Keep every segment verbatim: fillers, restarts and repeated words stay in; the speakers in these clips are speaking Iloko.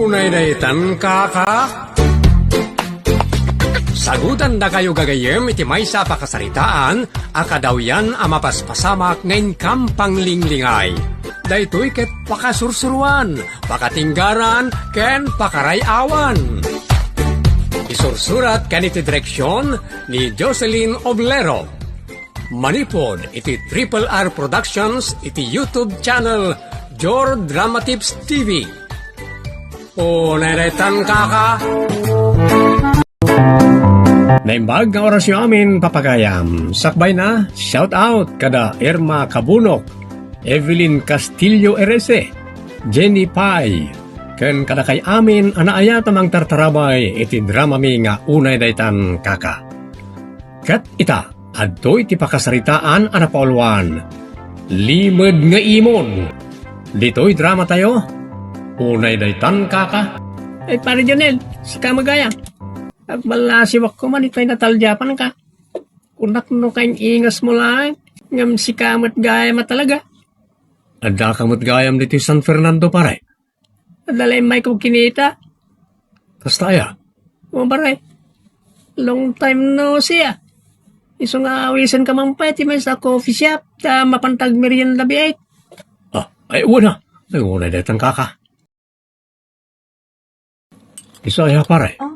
Unay daytan, kaka? Sagutandakayo gagayyem iti maysa a pakasaritaan a kadawyan a mapaspasamak nga inkam panglinglingay. Daytoy ket pakasursuruan, pakatinggaran, ken pakaray-awan. Isursurat ken iti direksyon ni Jocelyn Oblero. Manipud iti Triple R Productions iti YouTube channel Jor Drama Tips T V. Unay daytan, kaka. Naimbag nga orasyo amin, papagayam. Sakbay na, shout out kada Irma Cabunok, Evelyn Castillo Erese, Jenny Pai, ken kadakay amin a naayat a mangtartarabay iti dramami nga Unay Daytan, Kaka. Ket ita, adtoy ti pakasaritaan a napauluan, Limed nga Imon. Ditoy dramatayo, Unay Daytan, Kaka. Ay, Pare Jonel, sika met gayam. Agballasiwak koma itay nataldiapanka. Kunak no kaing-ingasmo laeng, ngem sika met gayam a talaga. Addaka met gayam ditoy San Fernando, pare? Adda la immayko kinita. Kasta aya? O, pare. Long time no see, ah. Isu nga awisenka man pay ti maysa a coffee shop, ta mapanta agmerienda biit. Ah, ay, wen a. Ay, unay daytan, kaka. Isu aya, pare? Ah.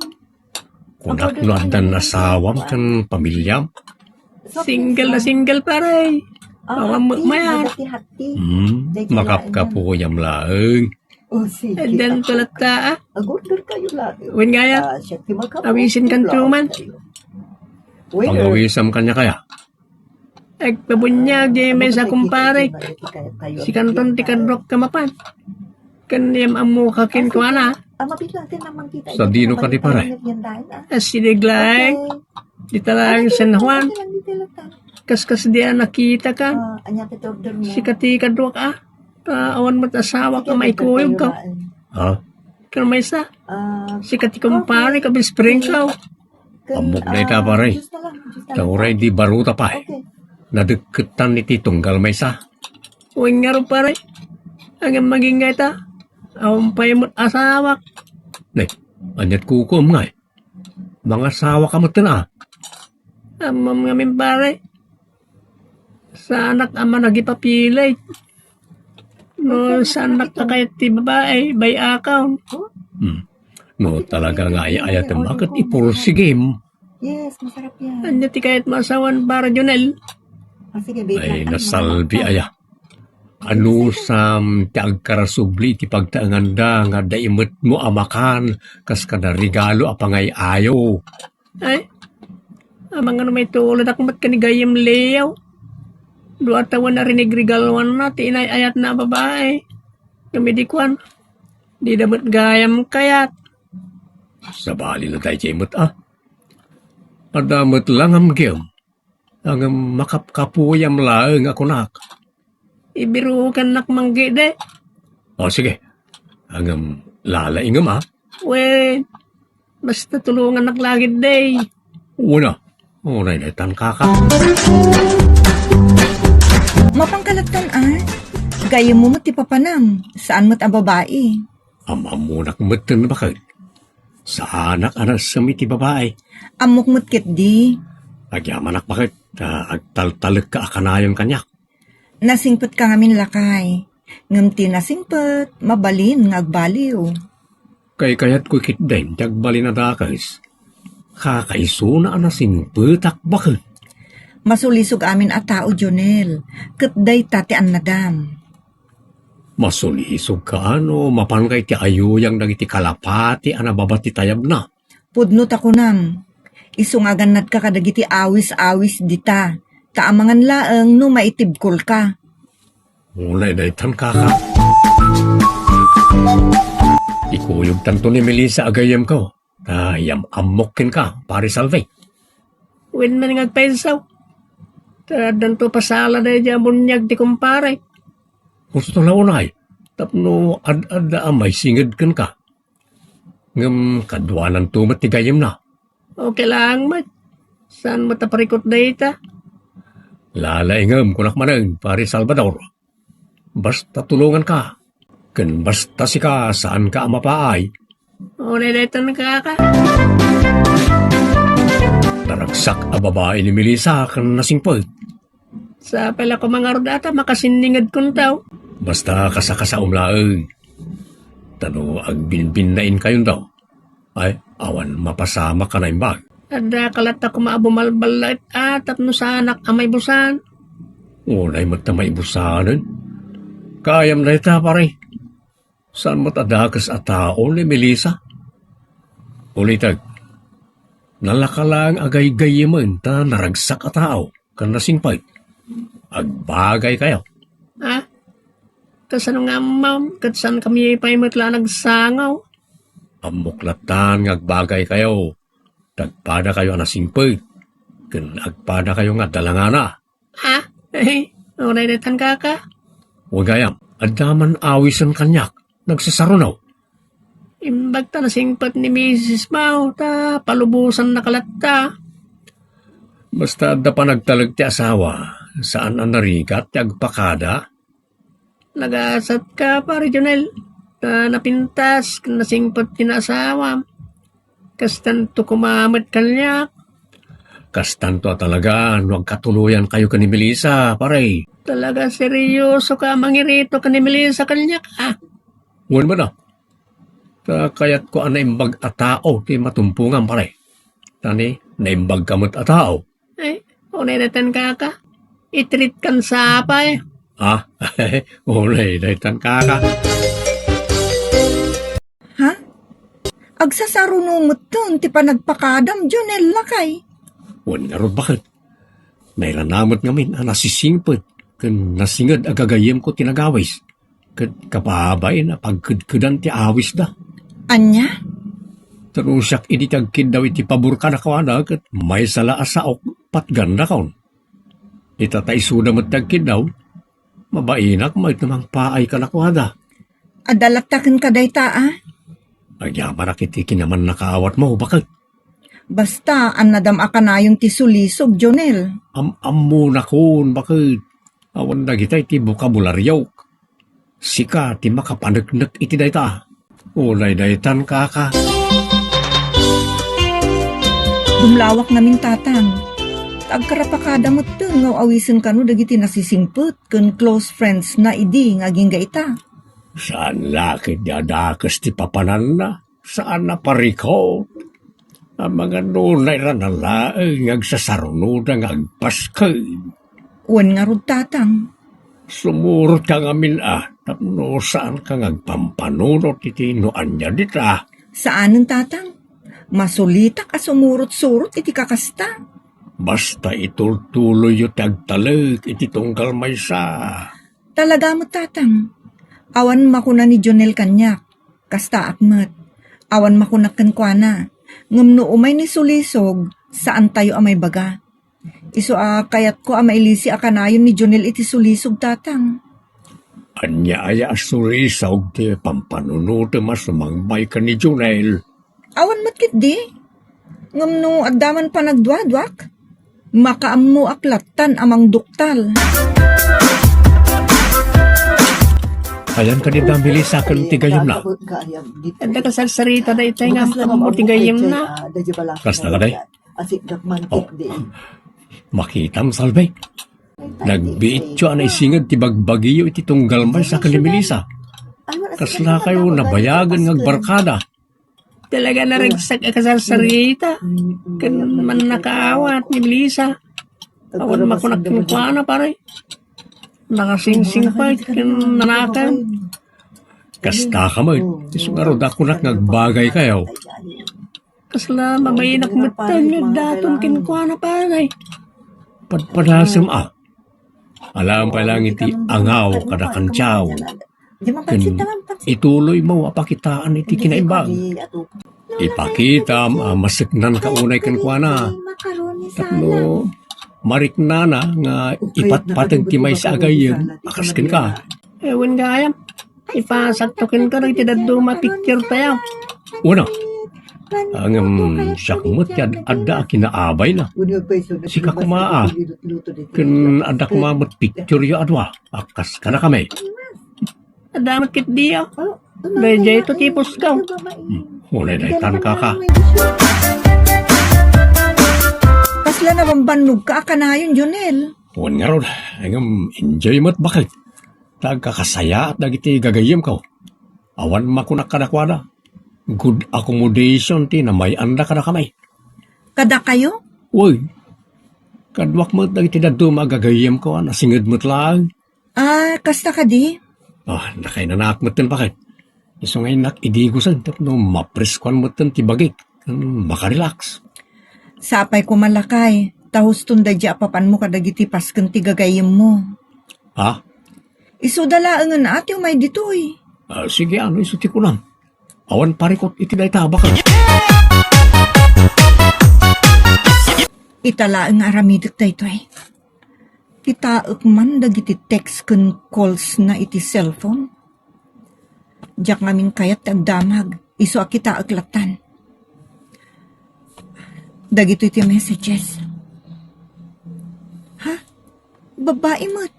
Kunak no addan asawam ken pamilyam? Single na single, pare. Ah, awan met mayat. Hmm, makapkapuyam laeng. O, sige. Addan palatta, ah. Wen gayam. Awisenkan tuman. Pangawisam kaniak aya? Agpabuniag diay maysa a kumpare. Sikanton ti kadruak a mapan. Ken yam-ammoka kenkuana. Sadino kadi, pare? Asideg laeng. Dita laeng San Juan. Kaskasdi a nakitaka. Sika ti kadruak, ah. Ah, awan met asawak a maikuyogko. Ha? Ken maysa. Sika ti kumpare, kabest friendko. Ammok dayta, pare. Ta uray di baruta pay. Nadekketan iti tunggal maysa. Wen ngarud, pare. Ngem agingga ita, awan pay met asawak. Ne, ania't kukuam ngay? Mangasawaka metten a. Ammom ngamin, pare. Saanak a managipapilay. No, saanak a kayat ti babai, bay-akon. Hmm. No, talaga nga ay-ayatem a ket ipursigim. Ania ti kayatmo a sawen, Pare Jonel? Ay, nasalbi aya. Anusam ti agkarasubli ti pagtaenganda nga adda imetmo a makan kas kada regalo a pangay-ayo. Ay, amangan no maituladak met ken ni gayyem Leo. Dua tawen a rinigregaluanna ti inay-ayatna a babai. Ngem idi kuan, dida met gayam kayat. Sabali na daydiay met a. Adda met la nga amgem. Ngem makapkapuyam laeng a kunak. Ibirukennak manggede. O, sige. Ngem lalaingem a. Wen, basta tulongannak la ketdi. Wen a. Unay daytan, kaka. Mapanka lattan a. Gayyemmo met ti papanam. Saan met a babai. Am-ammonak metten baket. Saanak a naisem iti babai. Ammok met ketdi. Agyamanak baket, ta agtaltalekka a kanayon kaniak. Nasingpetka ngamin, lakay. Ngem ti nasingpet, mabalin nga agbaliw. Kaykayatko ketdin ti agbalin a dakes. Kakaisuna a nasingpetak baket. Masulisog amin a tao, Jonel, ket dayta ti annadam. Masulisog ka no mapanka iti ayuyang dagiti kalapati a nababa ti tayabna. Pudno ta kunam, isu nga agannadka kadagiti awis-awis dita, ta amangan laeng no maitibkolka. Unay daytan, kaka. Ikuyogtanto ni Melissa a gayyemko. Ta yam-ammok kenka, Pare Salvi. Wen man nga agpayso. Ta addanto pasala daydiay a buniag ti kumpare. Husto la unay, tapno ad-adda a maisinged kenka. Ngem kaduananto met ti gayyemna. Okay laeng met. Saan met a parikut dayta? Lalaingem, kunak manen, Pare Salvador. Basta tulonganka. Ken basta sika, saanka a mapaay. Unay daytan, kaka. Naragsak a babai ni Melissa ken nasingpet. Sapay la koma ngarud a ta makasinningedkonto. Basta kasakasaom laeng. Ta no agbinbinnainkayon daw, ay, awan mapasamak a naimbag. Adda ka latta koma a bumalballaet a tapno saanak a maibusan. Unay met ta maibusanen. Kayam dayta, pare. Saan met a dakes a tao ni Melissa? Ulitek, nalaka laeng a gaygayemen ta naragsak a tao ken nasingpet. Agbagaykayo. Ha? Kasano nga ammom? Ket saankami pay met la a nagsango? Ammok lattan nga agbagaykayo. Tagpadakayo a nasingpet ken agpadakayo nga dalangana. Ha? Eh, unay daytan, kaka. Wen gayam, adda man awisen kaniak, nagsasaruno. Imbag ta nasingpet ni misis mo, ta palubosanna ka latta. Basta adda panagtalek ti asawa, saan a narigat ti agpakada. Nagasat ka, Pare Jonel, ta napintas ken nasingpet ti naasawam. Kastanto koma met kaniak. Kastanto a talaga no agkatuloyankayo ken ni Melissa, pare. Talaga seryoso ka a mangirito ken ni Melissa kaniak, a? Wen met a. Ta kayatko a naimbag a tao ti matumpongam, pare. Ta ni, naimbag ka met a tao. Ay, unay daytan, kaka. I-treat kan sapay. Ah, unay daytan, kaka. Ha? Agsasaruno metten ti panagpakadam, Jonel, lakay? Wen ngarud, baket. Nairana met ngamin a nasisingpet ken nasinged a gagayyemko ti nagawis. Ket kababain a pagkedkedan ti awisda. Ania? Ta no siak idi ti agkiddaw iti pabor kadakuada ket maysa la a saok patgandakon. Ita ta isuda met ti agkiddaw, mabainak met no mangpaay kadakuada. Adda latta kenka dayta, a? Agyamanak iti kinamannakaawatmo, baket. Basta, annadam a kanayon ti sulisog, Jonel. Am-ammonakon, baket. Awan dagita iti bokabulariok. Sika ti makapaneknek iti dayta. Unay daytan, kaka. Dumlawak ngamin, tatang. Ta agkarapakada metten nga awisen kano dagiti nasisingpet ken close friends na idi nga agingga ita. Saan la ket nga dakes ti papananna? Saan a parikot? Amangan no nairana laeng nga agsasarunoda nga agpaskeg. Wen ngarud, tatang. Sumurotka ngamin a, tapno saanka nga agpampanunot iti no ania dita. Saanen, tatang. Masulitak a sumurot-surot iti kakasta. Basta itultuloyyo ti agtalek iti tunggal maysa. Talaga met, tatang. Awan makuna ni Jonel kaniak. Kastaak met. Awan makunak kenkuana. Ngem no umay ni Sulisog, saantayo a maibaga. Isu a kayatko a mailisi a kanayon ni Jonel iti sulisog, tatang. Ania aya a sulisog ti pampanunotem a sumangbay ken ni Jonel? Awan met ketdi. Ngem no adda man panagduaduak, makaammoak lattan a mangduktal. Ayan kadi da Melissa ken ti gayyemna. Adda kasarsarita daytay nga ammo ti gayyemna. Kasta la, day? Oh. Makitam, Salve. Nagbiityo a naisinged ti bagbagiyo iti tunggal maysa ken ni Melissa. Kaslakayo nabayagen nga agbarkada? Talaga naragsak a kasarsarita ken mannakaawat ni Melissa. Awan makunak kenkuana, pare. Nakasingsing pay ken nanakem. Kasta ka met, isu ngarud a kunak nga agbagaykayo. Kasla mabainak metten nga agdaton kenkuana, pare. Padpadasem a. Alam pay lang iti angaw kada kantiaw. Ken ituloymo a pakitaan iti kinaimbag. Ipakitam a maseknanka unay kenkuana. Tapno mariknana nga ipatpateg ti maysa a gayyem a kas kenka. Eh, wen gayam. Ipasakto kenka dagiti dadduma a picture tayo. Una, ngem siak met ti ad-adda a kinaabayna. Sika koma a. Ken adda koma met pictureyo a dua a kas kadakami. Adda met ketdi a. Daydiay to ti pusko. Hmm. Unay daytan, kaka. Kasla nabambannogka a kanayon, Jonel? Wen ngarud, ngem enjoy met baket. Ta agkakasayaat dagiti gagayyemko. Awan makunak kadakuada. Good accommodation ti namay-anda kadakami. Kadakayo? Wen. Kaduak met dagiti dadduma a gagayyemko a nasinged met laeng. Ah, kasta kadi? Ah, nakainanaak metten, baket. Isu nga innak idigosen tapno mapreskoan metten ti bagik. Hmm, makarelax. Sapay koma, lakay, ta huston daydi a papanmo kadagiti pasken ti gagayyemmo. Ha? Isuda laengen a ti umay ditoy. Ah, sige, no isu ti kunam. Awan parikot iti dayta, baket. Ita laeng nga aramidek daytoy. Kitaek man dagiti text ken calls na iti cellphone. Diak ngamin kayat ti agdamag, isu a kitaek lattan. Dagitoy ti messages. Ha? Babbai met.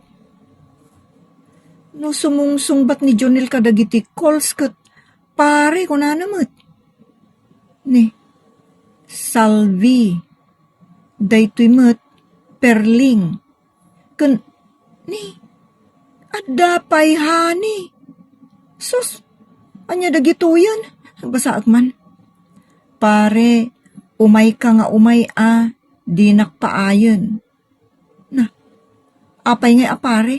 No sumungsungbat ni Jonel kadagiti calls ket pare, kunana met. Ni, Salvi. Daytoy met, Perling. Ken, ni, adda pay honey. Sus, ania dagitoyen? Basaek man. Pare, umayka nga umay a, dinak paayen. Na, apay ngay a pare?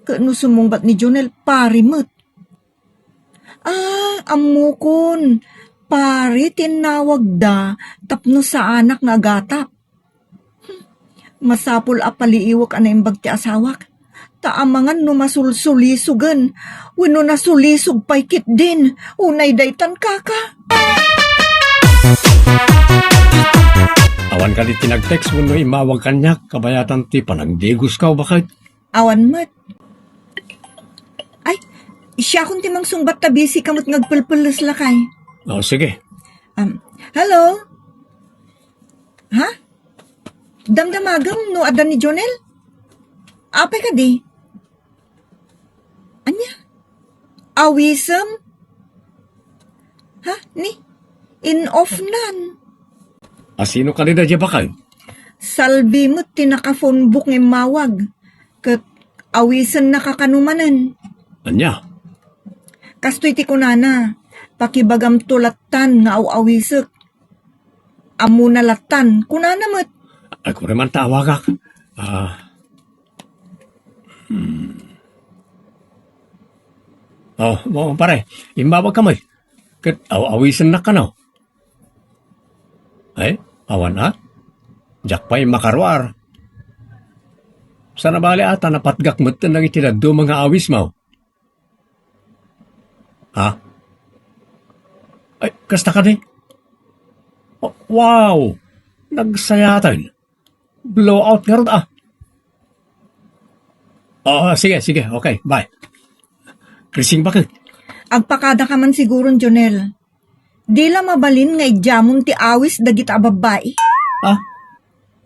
Ket no sumungbat ni Jonel, pare met. Ah, ammokon. Pare ti innawagda tapno saanak nga agatap. Hmm, masapul a paliiwek a naimbag ti asawak. Ta amangan no masulsulisogen, wenno nasulisog pay ketdin, unay daytan, kaka. Awan kadi ti nag-text wenno immawag kaniak kabayatan ti panagdigosko, baket? Awan met. Ay, siakon ti mangsungbat ta busy ka met nga agpelpelles, lakay. Oh, sige. Um, hello? Ha? Damdamagem no adda ni Jonel? Apay kadi? Ania? Awisem? Ha? Ni? In-off nan. Asino kadi daydiay, baket? Salvi met ti naka-phone book nga immawag. Ket awisennaka kano manen. Ania? Kastoy ti kunana, "Pakibagamto lattan nga aw-awisek." Ammona lattan, kunana met. Ay, kuri man ta awagak. Ah. Hmm. Oh, mo, pare, immawag ka met. Ket aw-awisennak kano. Ay, awan a? Diak pay makaruar. Sana bale a ta napatgak metten dagiti dadduma nga awismo. Ha? Ay, kasta kadi? Oh, wow! Nagsayaten. Blowout ngarud, ah. Ah, sige, sige. Okay, bye. Krising, baket? Agpakadaka man siguron, Jonel. Di la mabalin nga idiamon ti awis dagita a babbai? Ah?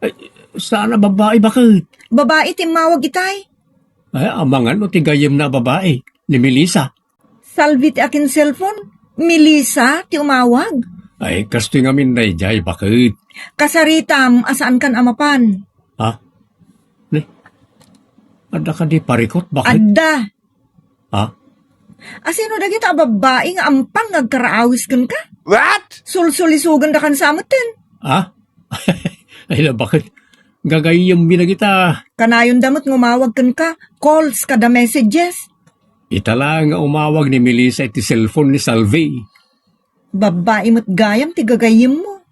Ay, saan a babbai, baket? Babbai ti immawag itay. Ay, amangan no ti gayyemna a babbai, ni Melissa. Salvi ti akin-cellphone, Melissa ti umawag. Ay, kastoy ngamin daydiay, baket? Kasaritam a saankan a mapan. Ha? Ni? Adda kadi parikot, baket? Adda. Ha? Asino dagita a babbai nga ampan nga agkaraawis kenka? What? Sulsulisogenda kan sa metten. Ha? Ay, la, baket? Gagayyemmi dagita. Kanayonda met nga umawag kenka, calls kada messages. Ita la nga umawag ni Melissa iti cellphone ni Salvi. Babbai met gayam ti gagayyemmo.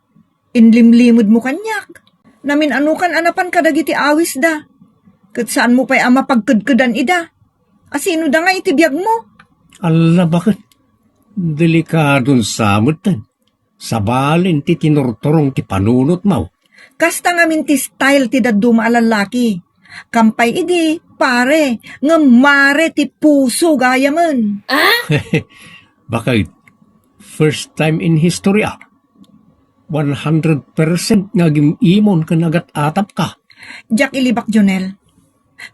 Inlimlimedmo kaniak. Namin-anokan a napan kadagiti awisda. Ket saanmo pay a mapagkedkedan ida. Asino da nga iti biagmo? Alla, baket? Delikadon sa metten. Sabalen ti tinurturong ti panunotmo. Kasta ngamin ti style ti dadduma a lallaki. Kampay idi, pare, ngem mare ti puso gayamen. Baket, first time in history, ah. One hundred percent nga agim-imon ken agat-atapka. Diak ilibak, Jonel.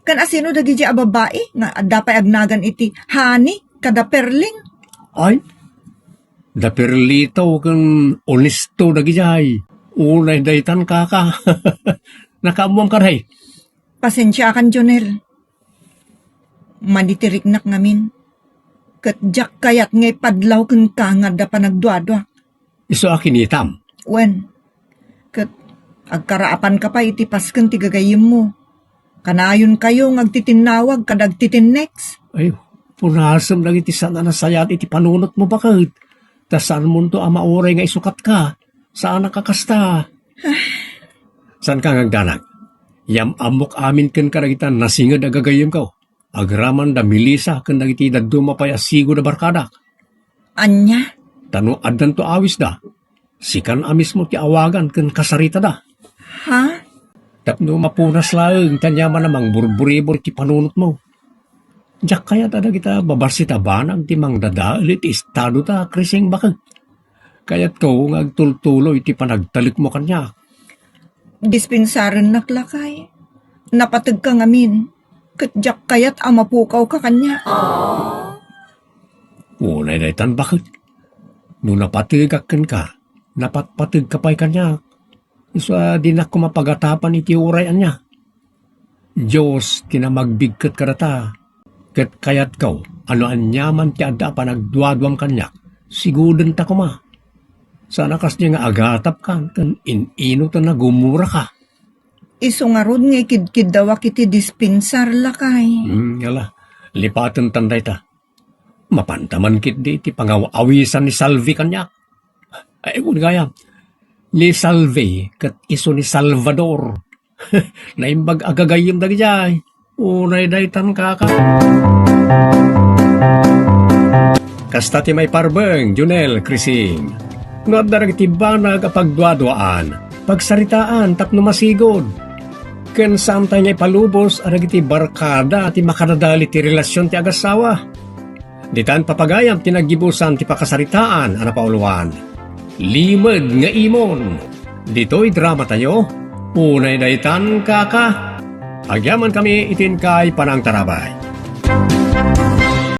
Ken asino dagiti a babbai nga adda pay agnagan iti honey kada perling? Ay, da Perlito ken Onesto dagidiay. Unay daytan, kaka. Nakaammoam kaday. Pasensiakan, Jonel. Mani ti riknak ngamin. Ket diak kayat nga ipadlaw kenka nga adda panagduaduak. Isu a kinitam. Wen, ket agkaraapanka pay iti pasken ti gagayyemmo. Kanayonkayo nga agtitinnawag kad agtitinnex. Ay, punasem dagiti saan a nasayaat iti panunotmo, baket. Ta saanmonto a mauray nga isukatka. Saanak a kasta. Saanka nga agdanag. Yam-ammok amin kenka dagita nasinged a gagayyemko. Agraman da Melissa ken dagiti dadduma pay a sigud a barkadak. Ania? Ta no addanto awisda, sikan a mismo ti awagan ken kasaritada. Ha? Tapno mapunas laeng ti aniaman a mangburburibor iti panunotmo. Diak kayat a dagita babassit a banag ti mangdadael iti estadota, Krising, baket. Kayatko nga agtultuloy ti panagtalekmo kaniak. Dispensarennak, lakay. Napategka ngamin. Ket diak kayat a mapukawka kaniak. Unay daytan, baket. No napategak kenka, napatpategka pay kaniak. Isu a dinak koma pagatapan iti uray ania. Dios ti namagbigket kadata, ket kayatko a no aniaman ti adda a panagduaduam kaniak, sigudenta koma. Saan a kasdi nga agatapkan ken in-inoten a gumuraka. Isu ngarud nga ikidkiddawak iti dispensar, lakay. Hmm, ala, lipatentan dayta. Mapanta man ketdi ti pangaw-awisan ni Salvi kaniak. Ay, wen gayam, ni Salvi ket isu ni Salvador. Naimbag a gagayyem dagidiay. Unay daytan, kaka. Kasta ti maiparbeng, Junel, Krising. No adda dagiti banag a pagduaduaan, pagsaritaan tapno masigud. Ken saantay nga ipalubos a dagiti barkada ti makadadal iti relasion ti agassawa. Ditan papagayam ti naggibusan ti pakasaritaan a napauluan. Limed nga imon. Ditoy dramatayo, unay daytan, kaka. Agyamankami iti inkay panangtarabay.